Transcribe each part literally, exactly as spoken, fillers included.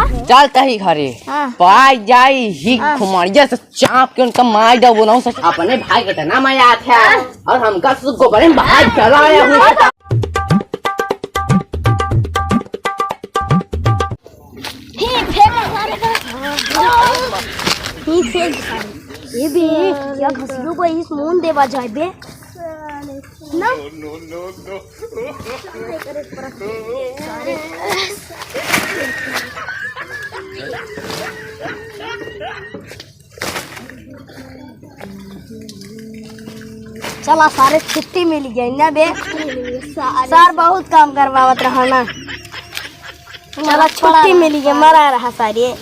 चल तही घरे। हाँ। पाई जाई ही हाँ। खुमड़िया से चाप के उनका मार दबो ना ससुर। अपने भाई के इतना मजा आता है। हाँ। और हमका ससुर गोबरे में बाहर चला आया हूँ। ही फेंक सारे का। ही फेंक सारे। ये भी क्या घसलू को इस मुंह देवा जाए बे। ना। चला सारे छुट्टी मिल गई ना बे। सारे। सर बहुत काम करवावत रहा ना। चला छुट्टी मिल गई, मरा रहा सारे।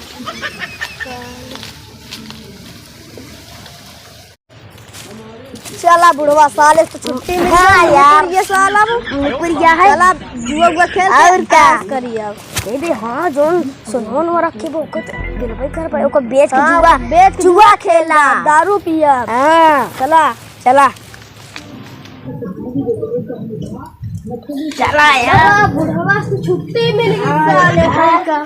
चला बुढ़वा, साले से छुट्टी मिल हाँ गई, यार। निपुरिया साला वो। निपुरिया है। चला जुआ उआ खेल के और का? ऐश करी अब। ए बे, हाँ, जोन सोनवन हो रखे बो, ओकर तो दिलबे कर पाए, ओकर बेच के हाँ, जुआ, बेच के जुआ खेला। दारू पिया। हाँ। चला, चला। चला यार। बुढ़वा से छुट्टी मिल गई साले भाई का।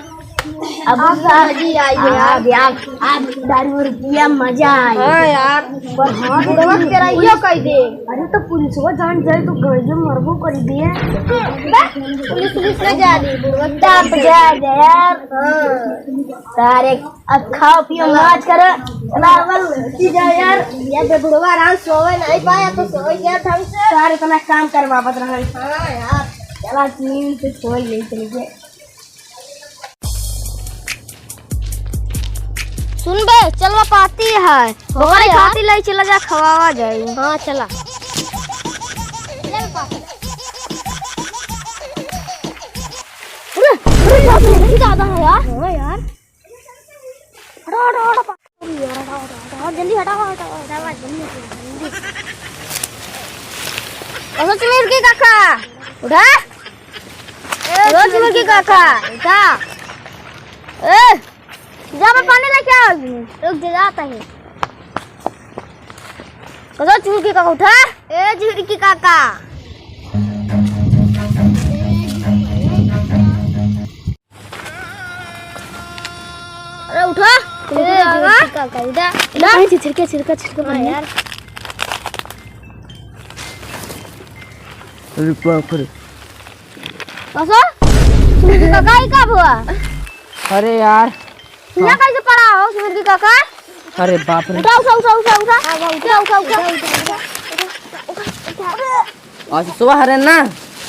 अब अब मजा आई है यार। अब यार, अब दारू और पिया मजा आई। हाँ यार। पर हाँ, बुढ़वा के रहियो कह दे। अरे तो पुलिसवा जान जाए तो गइयो मरबो कर दिए। बे, पुलिस, पुलिस ना जा रही, बुढ़वा के दाब जा दे यार। हाँ। सारे अब खाओ पियो मौज करो। चला, अब लौटी जा यार। ये बे बुढ़वा आराम सोवे नहीं पाया तो सोवे गया ढंग से। सारे इतना काम करवावत रहे। हाँ यार। चला, नींद से सोई ले चल के। सुन बे, चलवा पाती है। हाँ ओकरे यार। खाती लाई चला जा, खवावा जाए। हाँ, चला। अरे, अरे बाप रे, ये ज्यादा है यार। हाँ यार। हटाओ, हटाओ, हटाओ। अरे यार, हटाओ, हटाओ, हटाओ, जल्दी हटाओ, हटाओ, हटाओ, जल्दी, जल्दी। कसो चुमुरकी काका, उठा। ए, कसो चुमुरकी काका, उठा। ए, जा, मैं पानी लेके आओ। रुक जा, जाता है। कसो चुमुरकी काका, उठा। ए, चुमुरकी काका। अरे उठा, ए, उठा, उठा। का, का, उठा। उठा। नहीं, छिड़के, छिड़का, छिड़का हाँ पानी। यार। अरे बाप रे। कसो? सुमित काका, ई का हुआ? अरे यार। हियाँ कैसे पड़ा हो, सुमित काका? अरे बाप रे। उठा, उठा, उठा, उठा, उठा। उठा, उठा, उठा। और सुबह हरे ना,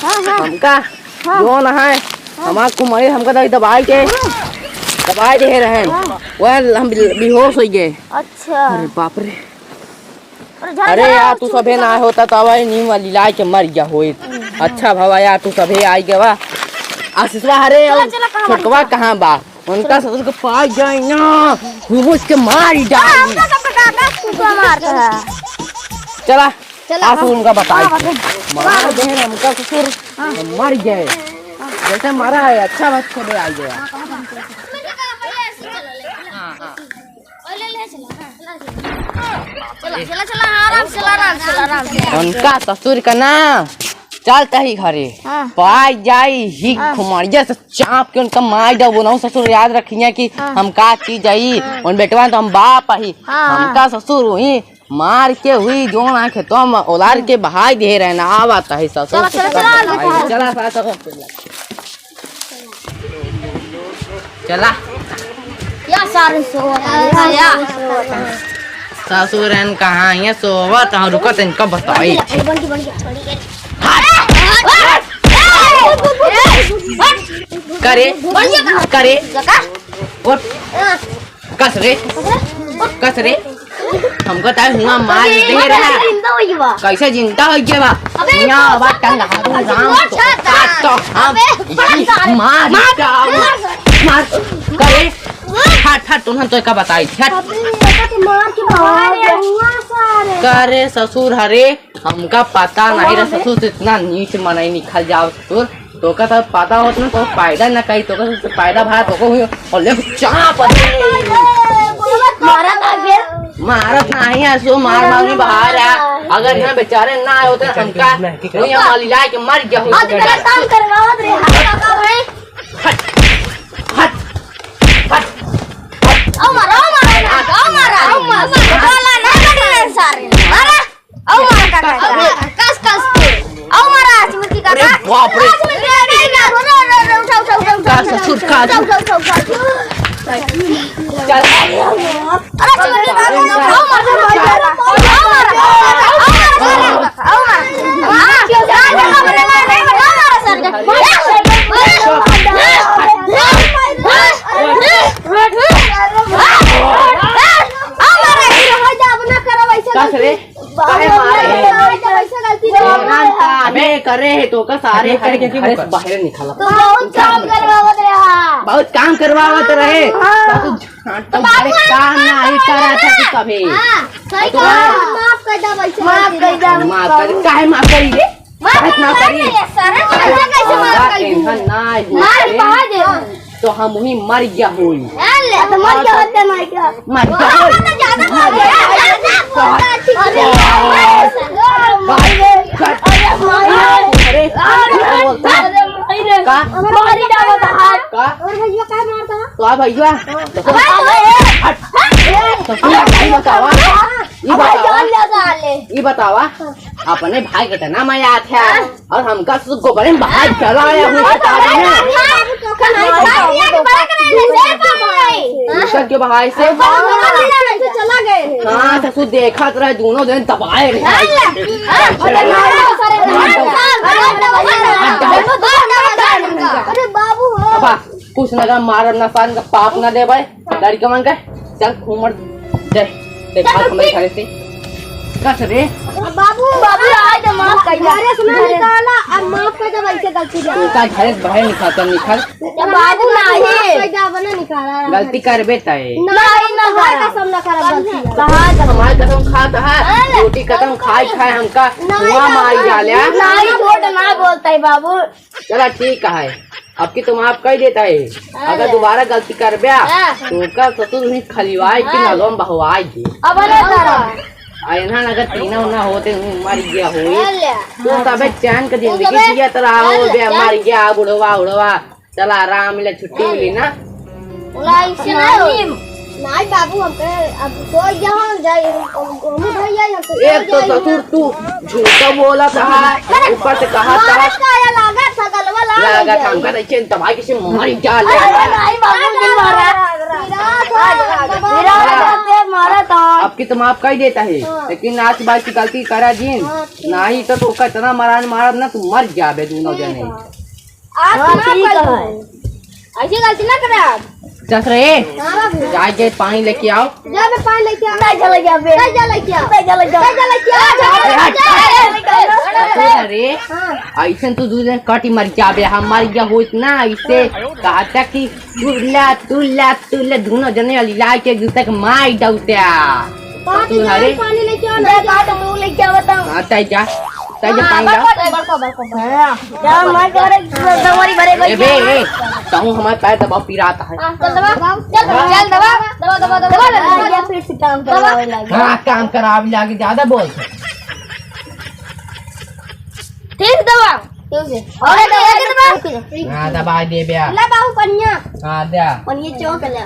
हाँ, हाँ। हमका हाँ। जो ना है, हाँ। हमार कुमारी हमका दवाई, दवाई के, दवाई दे रहे हैं। हाँ। वह हम बे-, बेहोश हो गए। अच्छा। अरे बाप रे। अरे झरा, अरे झरा, यार, तू चुप सभे कर। ना होता तो अब नीम वाली लाई के मर गया होइत। हम्म। अच्छा भवा यार, तू सभे आई गवा। आशीषवा हरे, चला, और चला, कहाँ छोटकवा मर गया? कहाँ बा? उनका ससुर के पास जाए ना, घुस के मार ही डाली। हमका सब काका कुकुर मारता है। चला, चला, आंसू हाँ। उनका बताई। हाँ, बताई। मार दे हमका ससुर, हाँ। मर गए। हाँ। जैसे मरा है, अच्छा बात छोड़े आ गया। हाँ, हाँ। चला, चला, चला, आराम से, आराम से, आराम से। उनका ससुर का ना, चल तही घरे। हाँ। पाई जाई ही हाँ। खुमड़िया से चाप के उनका मार दबो ना ससुर, याद रखिए कि हाँ। हम का चीज आई, हाँ। उन बेटवा तो हम बाप ही, हाँ, हाँ। हमका ससुर हुई, मार के हुई, जोन आंखे तो हम ओलार के बहाई दे रहे ना, आवत है ससुर। चला, चला, चला, चला। चला, चला, चला। चला। या सारे सोवत है, या। ससुर एन कहाँ है, सोवत है, रुकत इनका बताई। बंटी, बंटी, बंटी। करे, करे, उठ। कस रे, कस रे। हमको तार हुआ मार दे रहा। जिंदा हो गया बा। कैसे जिंदा हो गया बा? अबे, हियाँ बा टंगा, अबे, राम तो, अच्छा था। तो हम अबे, मार, मार, मार, मार। मार, करे। हट, हट, तुमन तो का बताई, हट। अबे, एका तो मार के भगा दे। हुआ सारे। करे ससुर हरे, हमका पता नहीं रहा, ससुर से इतना नीच मनई निकल जाओ ससुर। तोका तो पता होत ना, तो पैदा ना कही, तोका तो पैदा भा तोको हुई, और ले चाप दे। मारा था फिर? मारत नहीं है, सो मार मार नहीं बाहर है। अगर यहाँ बेचारे ना आए होते, हमका कोई हमारी लाए के मर गया होता। आज मेरा काम करवावत रे, हाथ लगा भाई। हट, हट। उठा, उठा, उठा, उठा। चल। अरे, चल, चल, चल। आओ, मार, आओ, मार, आओ, मार, आओ, मार, आओ, मार। का रे? काहे मारे? अबे करे है तो का सारे, अरे, करके क्यों घरे से बाहर निकाला। तू बहुत काम करवावत रहा। बहुत काम करवावत रहे। हाँ। तो तू झांट तो बाबू, मारे काम नहीं करा था तू कभी। हाँ, सही तो कहा। माफ कर दे वैसे। माफ कर दे। माफ कर, काहे माफ करी रे? मार काहे माफ करी? मार ले, सारा चीज कैसे मार कर दी? इनका ना है। मार पा दे। तो हम वही मर गया होई। अरे, तो मर गया होते, मर गया। मर गया होई। तो ज्यादा मर गया। अरे, अरे, अरे, अरे, अरे, अरे, अरे, का? मारी डालो तो हाथ। का? और भैया का मारता? तो आ भैया। अबे, हट। तो तू ई बतावा, ई अबे, बतावा, जान ले साले। ई बतावा, अपने भाई के इतना मजा आता है और हमका ससुर गोबरे में बाहर चला आया हूँ, बता रहे हैं। ऊपर क्यों बाहर से? चला गए हैं। हाँ, ससुर देखा तो रहे, दोनों दिन दबाए रहे। अरे बाबू हो। अब कुछ न कर, मारब न, पान का पाप न देबै। लड़का मन का, चल, उमर, दे, दे, चल, भाग हमारे ठीक। घर से। कस रे? बाबू, बाबू, आज माफ कर दे। घरे से ना निकाला, अब माफ कर दे, वैसे गलती से। तू का घरे से बाहर निकाल, चल, निकाल। तो बाबू, नहीं। माफ कर दे, अब ना निकाला। गलती करबे तय। नहीं, नहीं, ना भाई, करा। कसम ना करा, गलती। कहा था? हमारे कसम खा, कहा? हाँ। रोटी कसम खाए, खाए हमका नहीं, धुआं मार नहीं, डाले। नहीं, झूठ ना बोलता है बाबू। चला ठीक है, अब की तो माफ कर देता है। हाँ अगर ले। दोबारा गलती करब्या, हाँ। तो ओकर ससुर ही खलिवाए के हाँ। नलवा में बहवाए दे। अब ना करा। आ इन्हां अगर तीना उना होते हुए मर गया हो, हाँ ले। तो तबे चैन का तू जिंदगी तबे जियत रहा हाँ हो ले, बे, चैन। मर गया बुढ़वा उढ़वा, चला आराम मिले, छुट्टी हाँ मिली ले। ना। बोला, ऐसे ना हो। नहीं बाबू, हम कहे, अब कोई यहाँ जाए, हम, हम, हम उधर जाए, हम तो एक तो जाए। ससुर तू झूठा बोला था, ऊपर से कहा था। मारा का या लागत था, गलवा ला लागत था, गया। हमका नहीं चैन, तबाही किसी मारी जा ले। अरे नहीं बाबू, नहीं मारा। विराट, विराट, विराट, मारा था। अब की तो माफ कर देता है, हाँ। लेकिन आज के बाद की गलती करा जिन, हाँ, ठीक। नहीं तो, तो कितना मरान मारा ना, तू मर जाबे दोनों जने। हाँ, हाँ, माफ ठीक कर है। दो। ऐसी गलती ना करे आप। चल रे, हाँ बाबू। जा के पानी लेके आओ। जा बे पानी लेके आओ। नहीं चले जा बे। नहीं चले जा। नहीं चले जा। नहीं चले जा। अरे हट। जा, जा, जा, जा। अरे रे, हाँ। ऐसे तू दूध में कटी मर जाबे, हम मर गया होत ना, ऐसे कहा था कि तू ला, तू ला, तू ला, दोनों जने वाली ला के एक दूसरे के मार डालते आ। बात तू जा, हरे? पानी लेके आओ ना, जा, बात हम लोग लेके आवत हूँ। हाँ, तय जा। तय जा, हाँ, पानी लाओ। बड़को, बड़को, बड़को। हाँ, जा, मार के मारे, दवाई भरे, ए, बे, ए, कहूँ हमारे पैर दबाओ, पिरात है। हाँ, चल दबा, चल दबा, हाँ। चल दबा, दबा, दबा, दबा, दबा, दबा। हाँ, या फिर से काम दबा। करवावे लागे। हाँ, काम करावे लागे, ज्यादा बोल। ठीक दबा। ठीक है। और दबा, दबा। हाँ, दबा दे बे। ला बाबू, पनिया। हाँ, दे। पनिया चौक ले।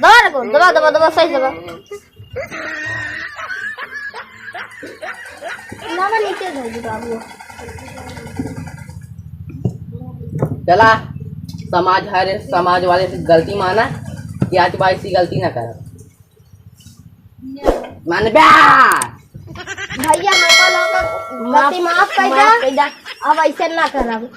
दबा रखो, दबा, दबा, दबा, सही दबा। ना, ना, नीचे धर दे बाबू। चला, समाज हर, समाज वाले से गलती माना कि आज बार ऐसी गलती ना करब। मान बे। भैया, हम लोग गलती माफ कर दे। माफ कर दे। अब ऐसे ना करब।